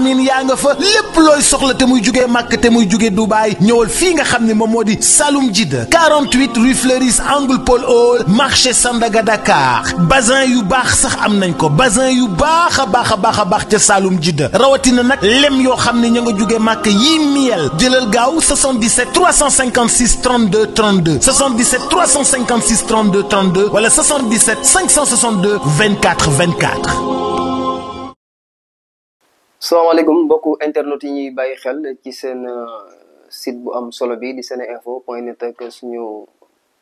vitamine yaa nga fa lépp looy soxla te muy jugee Makka te muy jugee Dubaï ñëwal fii nga xam ne moom moo di Saloum Jide 48 rue Fleuris angle Paul Hall marché Sandaga Dakar bazin yu baax sax am nañ ko bazin yu baax a baax ca Saloum Jide rawatina nag lem yoo xam ne ña nga jugee Makka yii miel jëlal gaaw 77 356 32 32 77 356 32 32 wala 77 562 24 24. salaamaaleykum mbokku internet yi ñuy bàyyi xel ci seen site bu am solo bi di seneinfo.net ak suñu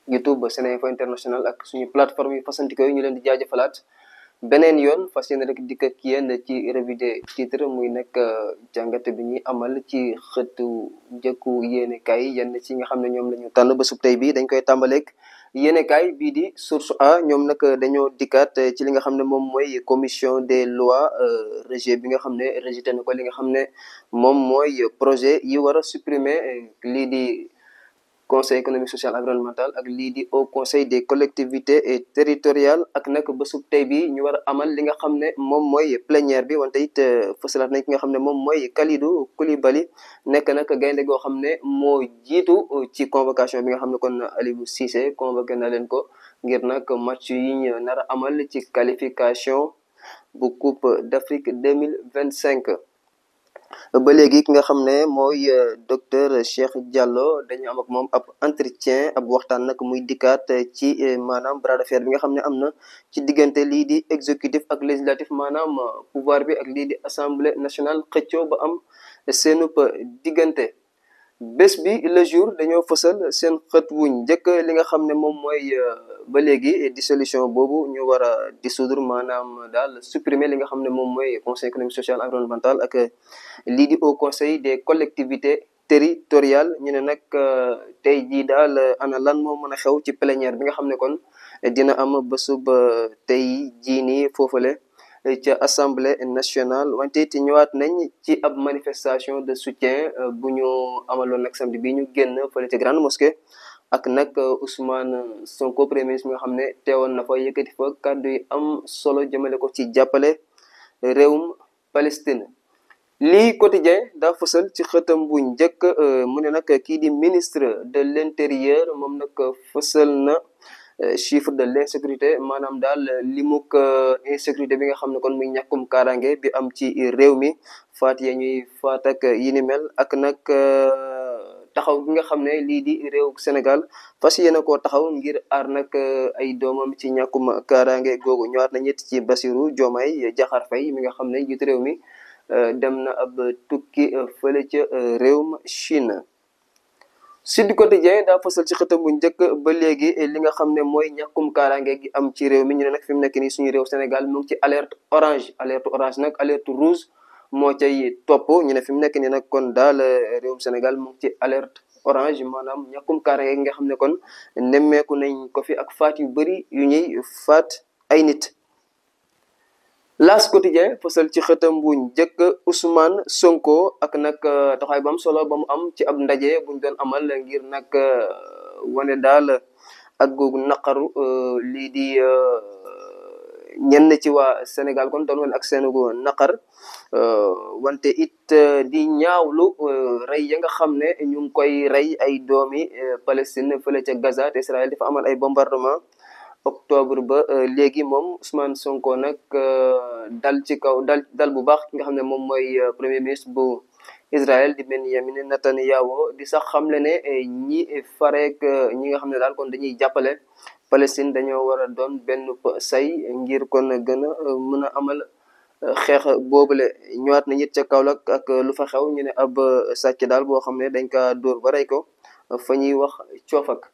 YouTube Seneinfo International ak suñu plateforme yi fasantikoo yi ñu leen di jaajëfalaat beneen yoon fas yéene rek dikk ak yéen ci revue des titres muy nekk jàngat bi ñuy amal ci xëtu jëkku yéenekaay yenn ci nga xam ne ñoom la ñu tànn ba sub tey bi dañ koy tàmbaleeg yéenekaay bii di Source A ñoom nag dañoo dikkaat ci li nga xam ne moom mooy commission des lois rejet bi nga xam ne rejeté na ko li nga xam ne moom mooy projet yi war a supprimer lii di conseil économique social environnemental ak lii di au conseil des collectivités et territoriales ak nag bésub tey bi ñu war a amal li nga xam ne moom mooy plénière bi wante it fësalaat nañ ki nga xam ne moom mooy Kalidou Koulibaly nekk nag gaynde goo xam ne moo jiitu ci convocation bi nga xam ne kon Aliou Cissé convoqué na leen ko ngir nag match yi ñu nar a amal ci qualification bu coupe d'Afrique 2025 ba léegi ki nga xam ne mooy docteur Cheikh Diallo dañu am ak moom ab entretien ab waxtaan nag muy dikkaat ci maanaam bras de fer bi nga xam ne am na ci diggante lii di exécutif ak législatif maanaam pouvoir bi ak lii di assemblée nationale xëccoo ba am seenub diggante. bés bi le jour dañoo fësal seen xët wu njëkk li nga xam ne moom mooy ba léegi dissolution boobu ñu war a dissoudre maanaam daal supprimer li nga xam ne moom mooy conseil économique social environnemental ak lii di au conseil des collectivités territoriales ñu ne nag tey jii daal ana lan moo mën a xew ci plénière bi nga xam ne kon dina am bésub tey jii nii foofale ca assemblée nationale wante it ñëwaat nañ ci ab manifestation de soutien bu ñu amaloon nag samedi bi ñu génn fële ca grande mosquée ak nag Ousmane Sonko premier ministre bi nga xam ne teewoon na fa yëkkati fa kàddu yi am solo jëmale ko ci jàppale réewum Palestine. lii quotidien daa fësal ci xëtam bu njëkk mu ne nag kii di ministre de l'intérieur moom nag fësal na chiffre de l'insécurité maanaam daal limuk insécurité bi nga xam ne kon muy ñàkkum kaaraange bi am ci réew mi faat ya ñuy faat ak yi ni mel ak nag taxaw gi nga xam ne lii di réew Sénégal fas yéene koo taxaw ngir aar nag ay doomam ci ñàkkum kaaraange googu ñëwaat na ñett ci Bassirou Diomaye Diakhar Faye mi nga xam ne jiitu réew mi dem na ab tukki fële ca réewum Chine. Sud Quotidien daa fasal ci xëtam bu njëkk ba léegi li nga xam ne mooy ñàkkum kaaraange gi am ci réew mi ñu ne nag fi mu nekk nii suñu réew Sénégal mu ngi ci alerte orange nag alerte rouge moo cay topp ñu ne fi mu nekk nii nag kon daal réewum Sénégal mu ngi ci alerte orange maanaam ñàkkum kaaraange gi nga xam ne kon nemmeeku nañ ko fi ak faat yu bëri yu ñuy faat ay nit. L'As Quotidien fësal ci xëtam bu njëkk Ousmane Sonko ak nag taxawaay ba am solo ba mu am ci ab ndaje buñ doon amal ngir nag wane daal ak googu naqaru lii di ñenn ci waa Sénégal kon doon wane ak seen gu naqar wante it di ñaawlu rey ya nga xam ne ñu ngi koy rey ay doomi Palestine fële ca Gaza te Israël dafa amal ay bombardement octobre ba léegi moom Ousmane Sonko nag dal ci kaw dal bu baax ki nga xam ne moom mooy premier ministre bu Israël di Benyamin Netanyahu di sax xamle ne ñi fareek ñi nga xam ne daal kon dañuy jàppale Palestine dañoo war a doon benn say ngir kon gën a mën a amal xeex boobule ñëwaat na ñit ca Kaolack ak lu fa xew ñu ne ab sàcc daal boo xam ne dañ kaa dóor ba rey ko fa ñuy wax coofak.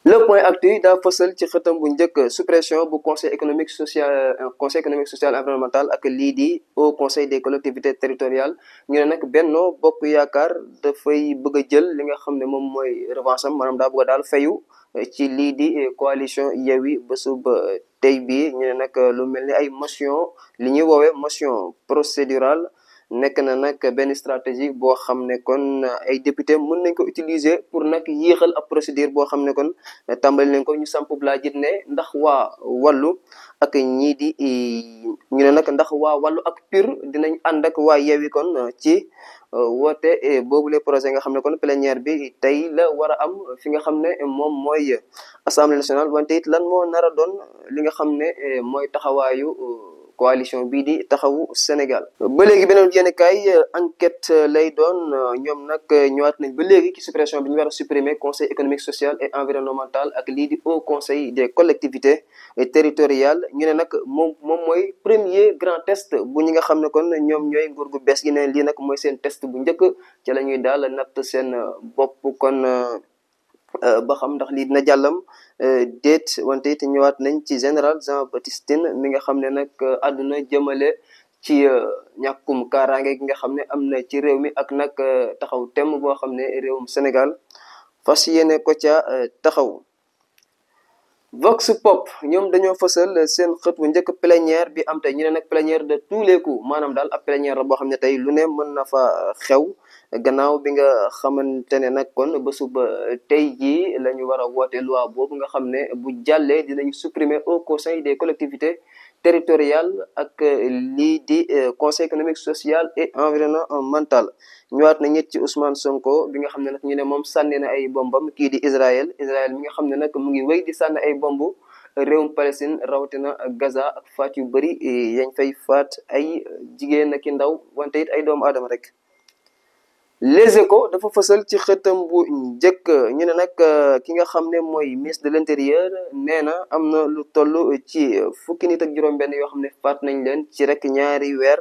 Le Point Actu daa fësal ci xëtam bu njëkk suppression bu conseil économique social environnemental ak lii di au conseil des collectivités territoriales ñu ne nag Benno Bokk Yaakaar dafay bëgg a jël li nga xam ne moom mooy revanche am maanaam daa bëgg a daal fayu ci lii di coalition Yewwi bésub tey bii ñu ne nag lu mel ni ay motion li ñuy woowee motion procédurale nekk na nag benn stratégie boo xam ne kon ay député mën nañ ko utiliser pour nag yéexal ab procédure boo xam ne kon tàmbali nañ ko. ñu samp laajit ne ndax waa wàllu ak ñii di ñu ne nag ndax waa wàllu ak PUR dinañ ànd ak waa Yewwi kon ci woote boobule projet nga xam ne kon plénière bi tey la war a am fi nga xam ne moom mooy assemblée nationale. wante it lan moo nar a doon li nga xam ne mooy taxawaayu coalition bii di taxawu Sénégal. ba léegi beneen yéenekaay enquête lay doon ñoom nag ñëwaat nañ ba léegi ci suppression bi ñu war a supprimer conseil économique social et environnemental ak lii di haut conseil des collectivités territoriales. ñu ne nag moom mooy premier grand test bu ñi nga xam ne kon ñoom ñooy nguur gu bees gi ne lii nag mooy seen test bu njëkk ci la ñuy daal natt seen bopp kon ba xam ndax lii dina jàllam déet. wante it ñëwaat nañ ci général Jean Baptiste Tine mi nga xam ne nag àdduna jëmale ci ñàkkum kaaraange gi nga xam ne am na ci réew mi ak nag taxaw temm boo xam ne réewum Sénégal fas yéene ko ca taxaw. Vox Pop ñoom dañoo fësal seen xët bu njëkk plénière bi am tey. ñu ne nag plénière de tous les coups maanaam daal ab plénière la boo xam ne tey lu ne mën na fa xew gannaaw bi nga xamante ne nag kon ba suba tey jii la ñu war a woote loi boobu nga xam ne bu jàllee dinañu supprimer au conseil des collectivités territoriales ak lii di conseil économique social et environnemental. ñëwaat na ñett ci Ousmane Sonko bi nga xam ne nag ñu ne moom sànni na ay bombam kii di Israël mi nga xam ne nag mu ngi wéy di sànni ay bombu réewum Palestine rawatina Gaza ak faat yu bëri yañ fay faat ay jigéen ak i ndaw wante it ay doomu aadama rek. Les Échos dafa fësal ci xëtam bu njëkk ñu ne nag ki nga xam ne mooy ministre de l'intérieur nee na am na lu toll ci fukki nit ak juróom-benn yoo xam ne faat nañ leen ci rek ñaari weer.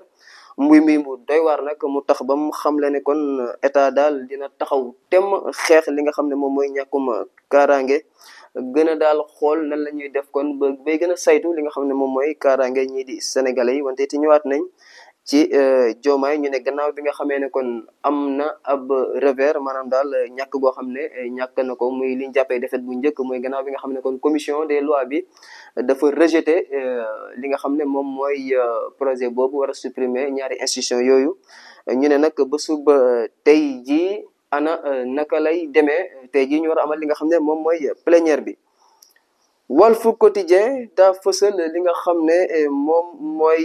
muy mu doy waar nag mu tax ba mu xamle ne kon état daal dina taxaw tem xeex li nga xam ne moom mooy ñàkkum kaaraange gën a daal xool nan la ñuy def kon ba bay gën a saytu li nga xam ne moom mooy kaaraange ñii di sénégalais yi. wante ti ñëwaat nañ ci Diomaye ñu ne gannaaw bi nga xamee ne kon am na ab revers maanaam daal ñàkk goo xam ne ñàkk na ko muy li ñu jàppee défaite bu njëkk mooy gannaaw bi nga xam ne kon commission des lois bi dafa rejeté li nga xam ne moom mooy projet boobu war a supprimer ñaari institution yooyu. ñu ne nag ba suba tey jii ana naka lay demee tey jii ñu war a amal li nga xam ne moom mooy plénière bi. Walf Quotidien daa fësal li nga xam ne moom mooy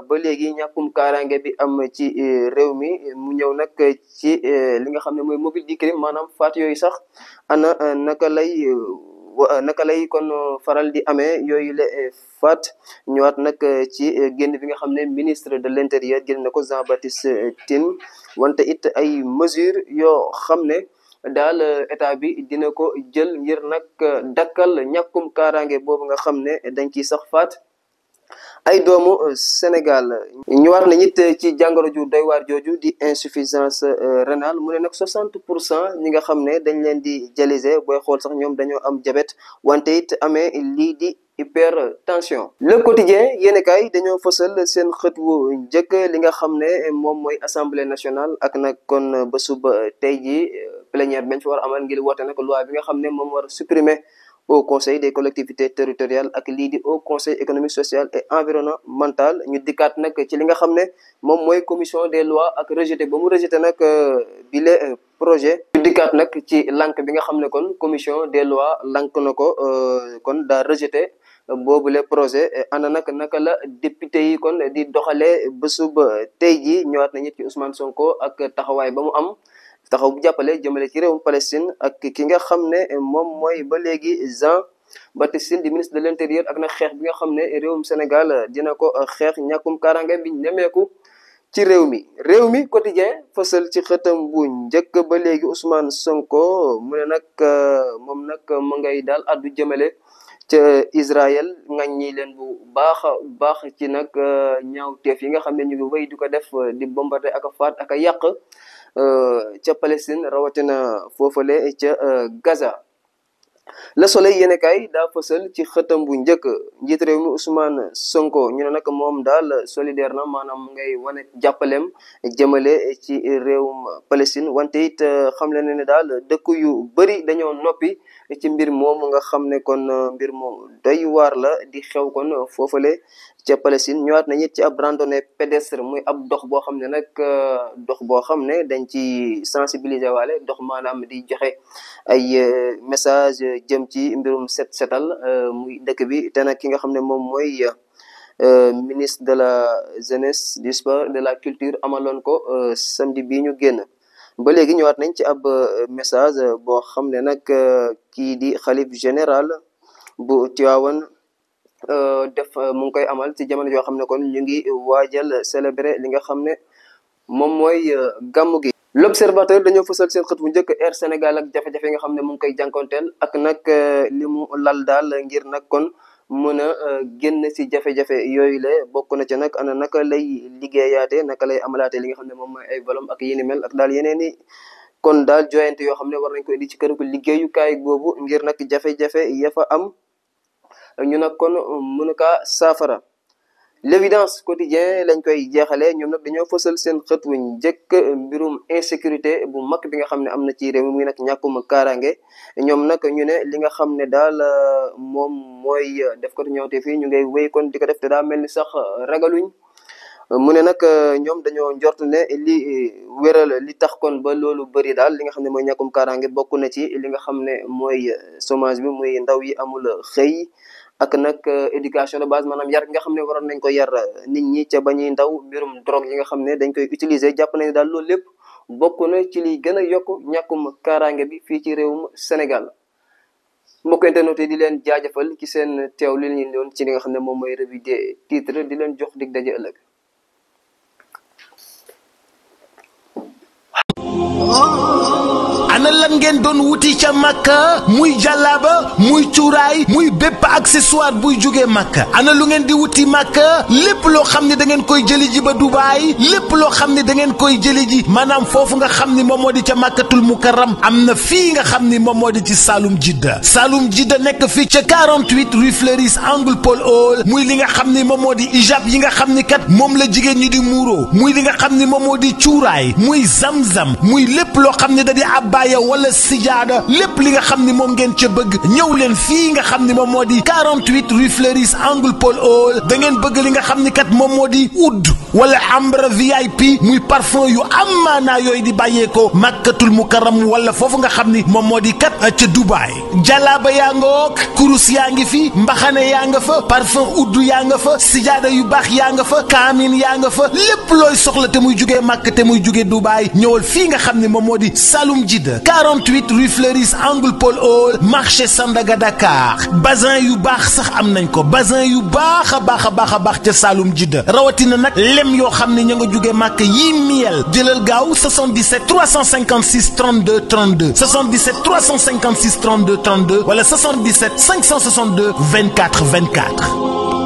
ba léegi ñàkkum kaaraange bi am ci réew mi mu ñëw nag ci li nga xam ne mooy mobile du crime maanaam faat yooyu sax ana naka lay kon faral di amee yooyu la faat. ñëwaat nag ci génn bi nga xam ne ministre de l'intérieur génn na ko Jean Baptiste Tine wante it ay mesures yoo xam ne daal état bi dina ko jël ngir nag dakkal ñàkkum kaaraange boobu nga xam ne dañ ciy sax faat ay doomu Sénégal. ñu war nañ it ci jàngoro ju doy waar jooju di insuffisance rénale mu ne nag 60% ñi nga xam ne dañ leen di dialyser booy xool sax ñoom dañoo am diabète wante it amee lii di hypertension. Le Quotidien yéen kay dañoo fësal seen xët wu njëkk li nga xam ne moom mooy assemblée nationale ak nag kon ba suba tey jii plénière bañ fi war a amal ngir woote nag loi bi nga xam ne moom war a supprimer au conseil des collectivités territoriales ak lii di au conseil économique social et environnemental. ñu dikkaat nag ci li nga xam ne moom mooy commission des lois ak rejeté ba mu rejeté nag bile projet. ñu dikkaat nag ci lank bi nga xam ne kon commission des lois lank na ko kon daa rejeté boobule projet. ana nag naka la député yi kon di doxalee bésub tey jii ñëwaat nañu ci Ousmane Sonko ak taxawaay ba mu am. taxaw bu jàppale jëmale ci réewum Palestine ak ki nga xam ne moom mooy ba léegi Jean Baptiste Tine di ministre de l'intérieur ak nag xeex bi nga xam ne réewum Sénégal dina ko xeex ñàkkum kaaraange bi nemeeku ci réew mi quotidien fësal ci xëtam bu njëkk ba léegi Ousmane Sonko mu ne nag moom nag mu ngay daal addu jëmale ca Israël ngañ ñi leen bu baax ci nag ñaawteef yi nga xam ne ñu ngi wéy di ko def di bombarder ak a faat ak a yàq ca Palestine rawatina foofale ca Gaza. Le Soleil yéen kay daa fësal ci xëtam bu njëkk njiit réew mi Ousmane Sonko ñu ne nag moom daal solidaire na maanaam ngay wane jàppaleem jëmale ci réewum Palestine wante it xam le ne daal dëkk yu bëri dañoo noppi ci mbir moomu nga xam ne kon mbir moom doy waar la di xew kon foofale ca Palestine. ñëwaat nañ it ci ab randonnée pédestre muy ab dox boo xam ne nag dox boo xam ne dañ ci sensibiliser waale dox maanaam di joxe ay message jëm ci mbirum setal muy dëkk bi te nag ki nga xam ne moom mooy ministre de la jeunesse du sport de la culture amaloon ko samedi bii ñu génn. ba léegi ñëwaat nañ ci ab message boo xam ne nag kii di xalif général bu Tivaouane mu ngi koy amal ci jamono joo xam ne kon ñu ngi waajal célébrer li nga xam ne moom mooy gàmmu gi. L'Observateur dañoo fësal seen xët bu njëkk Air Sénégal ak jafe-jafe yi nga xam ne mu ngi koy jànkonteel ak nag li mu lal daal ngir nag kon mën a génn si jafe-jafe yooyu la bokk na ca nag ana naka lay liggéeyaate naka lay amalaate li nga xam ne moom mooy ay volom ak yéni mel ak daal yeneen i kon daal joyante yoo xam ne war nañ ko indi ci kër gu liggéeyukaay boobu ngir nag jafe-jafe ya fa am ñu nag kon mën a kaa saafara. L'évidence quotidien lañ koy jeexalee ñoom nag dañoo fësal seen xët wu njëkk mbirum insécurité bu mag bi nga xam ne am na ci réew mi muy nag ñàkkum kaaraange ñoom nag ñu ne li nga xam ne daal moom mooy def ko ñëwte fii ñu ngay wéy kon di ko def te daa mel ni sax ragaluñ. mu ne nag ñoom dañoo njort ne li wéral li tax kon ba loolu bëri daal li nga xam ne mooy ñàkkum kaaraange bokk na ci li nga xam ne mooy chômage bi muy ndaw yi amul xëy ak nag éducation de base maanaam yar nga xam ne waroon nañ ko yar nit ñi ca bañuy ndaw mbirum drogue yi nga xam ne dañ koy utiliser jàpp nañ daal loolu lépp bokk na ci liy gën a yokk ñàkkum kaaraange bi fii ci réewum Sénégal. mbokk internet yi di leen jaajëfal ci seen teew li ñu doon ci li nga xam ne moom mooy revue des titres di leen jox dig daje ëllëg. ana lan ngeen doon wuti ca Makka muy jàllaaba muy cuuraay muy bépp accessoire buy jógee Makka ana lu ngeen di wuti Makka lépp loo xam ne da ngeen koy jëli ji ba Dubaay lépp loo xam ne da ngeen koy jëli ji maanaam foofu nga xam ni moom moo di ca Makkatul Mukarram am na fii nga xam ni moom moo di ci Saloum Jidda nekk fii ca 48 rue Fleuris angle Paul Hall muy li nga xam ni moom moo di ijab yi nga xam ni kat moom la jigéen ñi di muuro muy li nga xam ni moom moo di cuuraay muy zamzam muy lépp loo xam ne da di abbaaya wala sijaada lépp li nga xam ni moom ngeen ca bëgg ñëw leen fii nga xam ni moom moo di 48 rue Fleuris angle Paul Hall da ngeen bëgg li nga xam ni kat moom moo di oud wala ambre VIP muy parfum yu am maanaa yooyu di bàyyeekoo Makkatul Mukarram wala foofu nga xam ni moom moo di kat ca Dubaay jalaaba yaa nga wook kurus yaa ngi fi mbaxane yaa nga fa parfum oud yaa nga fa sijaada yu baax yaa nga fa kaamin yaa nga fa lépp looy soxla te muy jugee Makka te muy jugee Dubaay ñëwal fii nga xam ni moom moo di Saloum Jidda 48 rue Fleuris angle Paul Hall marché Sandaga Dakar bazin yu baax sax am nañ ko bazin yu baax a baax ca Saloum Jidda rawatina nag lem yoo xam ne ña nga jugee Makka yii miel jëlal gaaw 77 356 32 32 77 356 32 32 wala 77 562 24 24